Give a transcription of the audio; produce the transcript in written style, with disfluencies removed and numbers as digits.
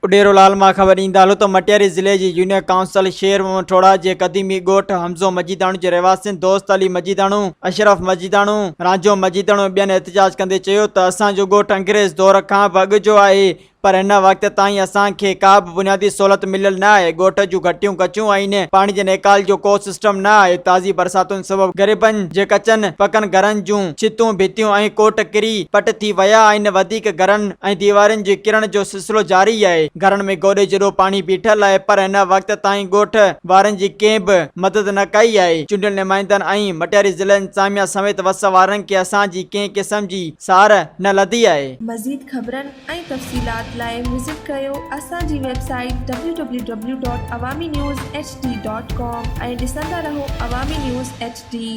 اڏيرو لال مان خبر ڏيندا هلو ته مٽياري ضلعي جي يونين ڪائونسل شير محمد ٺوڙها جي قديمي ڳوٺ حمزو مجيداڻو جي رهواسين دوست علي مجيداڻو، اشرف مجيداڻو، رانجهو مجيداڻو ۽ ٻين احتجاج ڪندي چيو ته اسان جو ڳوٺ انگريز دور کان به اڳ جو آهي پر هن وقت تائين اسان کي ڪا به بنيادي سهولت مليل نه آهي، ڳوٺ جون گهٽيون ڪچيون آهن، پاڻي جي نيڪال جو ڪو سسٽم نه آهي، تازي برساتن سبب غريبن جي ڪچن پڪن گهرن جون ڇتون، ڀتيون ۽ ڪوٽ ڪري پٽ ٿي ويا آهن، وڌيڪ گهرن ۽ ديوارين جي ڪرڻ جو سلسلو جاري آهي، گهرن ۾ گوڏي جيڏو پاڻي بيٺل آهي پر هن وقت تائين ڳوٺ وارن جي ڪنهن به مدد نه ڪئي آهي، چونڊيل نمائندن ۽ مٽياري ضلعي انتظاميا سميت وس وارن کي اسان جي ڪنهن قسم جي سار نه لڌي آهي. مزيد خبرن ۽ تفصيلات لاء وزٽ ڪريو اسان جي website W W W dot Awami news H D dot com ۽ ڏسندا رهو عوامي نيوز ايڇ ڊي.